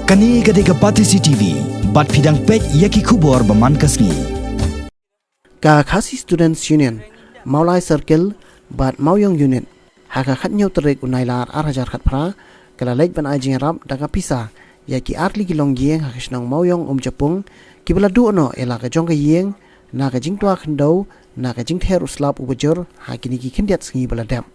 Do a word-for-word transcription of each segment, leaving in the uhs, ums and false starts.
Kane ka dei ka Batesi T V, bad phi dang peit ïa ki khubor ba man ka sngi. Ka Khasi Students Union, Mawlai Circle, bad Mawiong Unit, ha ka khathynñiew tarik u Nailar ar hajar khatphra, ka la leit ban ai jingïarap da ka pisa ïa ki artylli ki longïing ha ka shnong Mawiong Umjapung, kiba la duh noh ïa la ka jong ka ïing na ka jingtwa khyndew na ka jingther u slap uba jur ha kine ki khyndiat sngi ba la dep.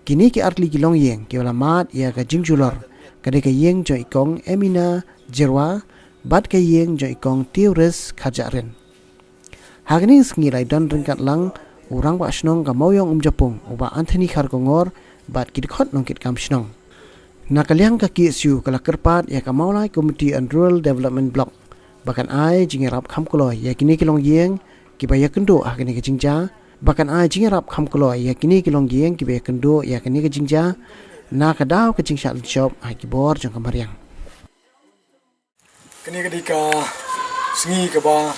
Kine ki artylli ki longïing kiba la mad ïa ka jingjulor ka dei ka ïing jong i Kong Emina Jyrwa bad ka ïing jong i Kong Theoris Kharjahrin. Ha kane ka sngi la ïadon ryngkat lang u Rangbah Shnong ka Mawiong Umjapung, u Bah Anthony Kharkongor, bad ki dkhot nongkitkam shnong. Na ka liang ka K S U ka la kyrpad ïa ka Mawlai Community and Rural Development Block ba kan ai jingïarap kham kloi ïa kine ki longïing kiba ïakynduh ha kane ka jingjia, ba kan ai jingïarap kham kloi ïa kine ki longïing kiba ïakynduh ïa kane ka jingjia, na ka daw ka jingshah lynshop ha ki bor jong ka mariang. Kane ka dei ka sngi kaba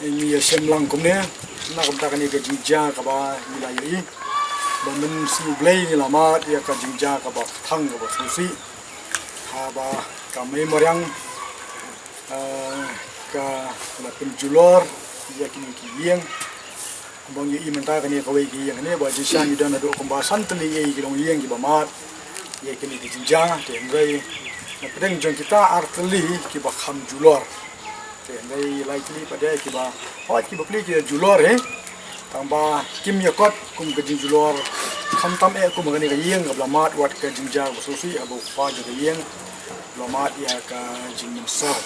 ngi ïa shem lang kumne, na ka bynta kane ka jingjia kaba ngi la ïohi ba mynsngi U Blei ngi la mad ïa ka jingjia kaba thang kaba sngewsih. Haba ka mei mariang, eh, ka la pynjulor ïa kine ki ïing. Kumba ngi ïohi mynta kane kawei ka ïing kane ba jingshisha ngi don haduh kumba san tylli ei ki longïing kiba mad ïa kine ki jingjia, te hynrei na pdeng jong kita ar tylli kiba kham julor. Te hynrei lai tylli pat de kiba, hooid kiba plie ki julor hi. Tangba kim ïakot kum ka jingjulor khamtam eh kum kane ka ïing kaba la mad wat ka jingjia kaba sngewsih, haba u kpa jong ka ïing u la mad ïa ka jingmynsaw.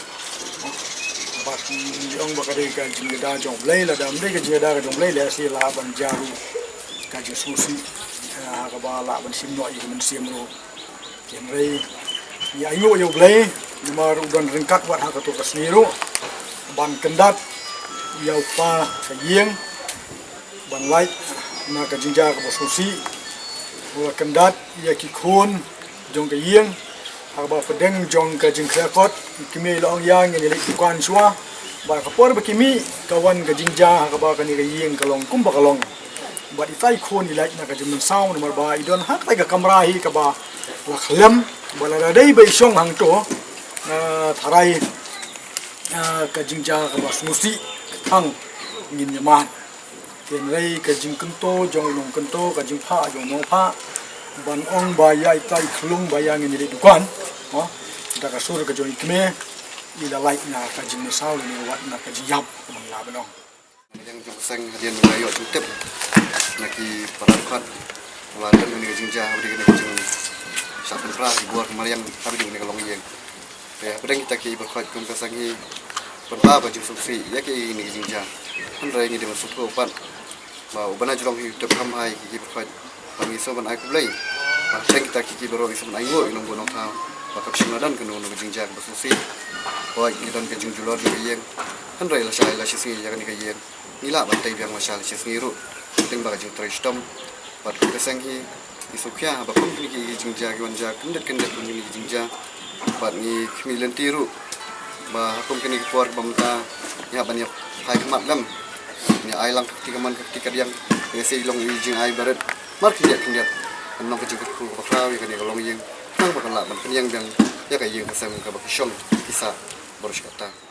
Bad ngi ong ba ka dei ka jingïada jong U Blei, lada ym dei ka jingïada ka jong U Blei lehse lah ban jia ruh ka jingsngewsih, eh, ha kaba lah ban shim noh ïa ka mynsiem ruh. Hynrei ngi ainguh ïa U Blei namar u don ryngkat wat ha kato ka sngi ruh ban kyndat ïa u kpa ka ïing ban lait na ka jingjia kaba sngewsih. U la kyndat ïa ki khun jong ka ïing ha kaba pdeng jong ka jingkhriat kot. I kmie i la ong ïa ngin ïa leit dukan shuwa. Bad ka por ba ki mih ka wan ka jingjia ha kaba kane ka ïing ka long kumba ka long. Bad itai i khun i lait na ka jingmynsaw namar ba i don ha katai ka kamra hi kaba la khlem, ba lada dei ba i shong hangto, eh, tharai, eh, ka jingjia kaba sngewsih ka thang ngin ïa mad. Hynrei ka jingkynto jong u nongkynto, ka jingphah jong u nongphah, ban ong ba ïa itai i khlung ba ïa ngin ïa leit dukan, mo, da ka sur ka jong i kmie i la lait na ka jingmynsaw lane wat na ka jingïap, kumba ngi lah ban ong. Mariang jong ka seng hadien ba ngi la ïoh jingtip na ki para dkhot ba la don kane ka jingjia, haba dei kane ka jingshah pynpra ki bor ki mariang, haba dei kane ka longïing. Te hapdeng kita ki para dkhot kum ka seng hi pynpra ba jingsngewsih ïa kine ki jingjia. Hynrei ngi dei ban sngewthuh pat ba u bnai Jurong hi u tip kham bha ïa ki para dkhot. Ba ngi sngewbha ban ai khublei. Ba hapdeng kita ki baroh ngi sngewbha ban ai nguh ïa u nongbuh nongthaw ba kam shym la don kano kano ka jingjia kaba sngewsih. Hooid ngi don ka jingjulor jong ka ïing. Hynrei lashai lashisngi ïa kane ka ïing ngi lah ban tei biang lashai lashisngi ruh. Hapdeng ba ka jingtrei shitom. Bad kum ka seng hi ngi sngewkhia ba kum kine ki jingjia ki wan jia kyndit kyndit kum kine ki jingjia. Bad ngi khmih lynti ruh ba ha kum kine ki por kiba mynta ngi hap ban ïa phai khmat lem. Ngi ai lang ka kti kamon ka kti kadiang. Ngi sei long i jingai barit mar khyndiat khyndiat. Kan long ka jingkyrkhu kaba khraw ïa kane ka longïing. Nang ba kan lah ban pynïeng biang ïa ka ïing ka sem kaba ki shong ki sah baroh shi katta.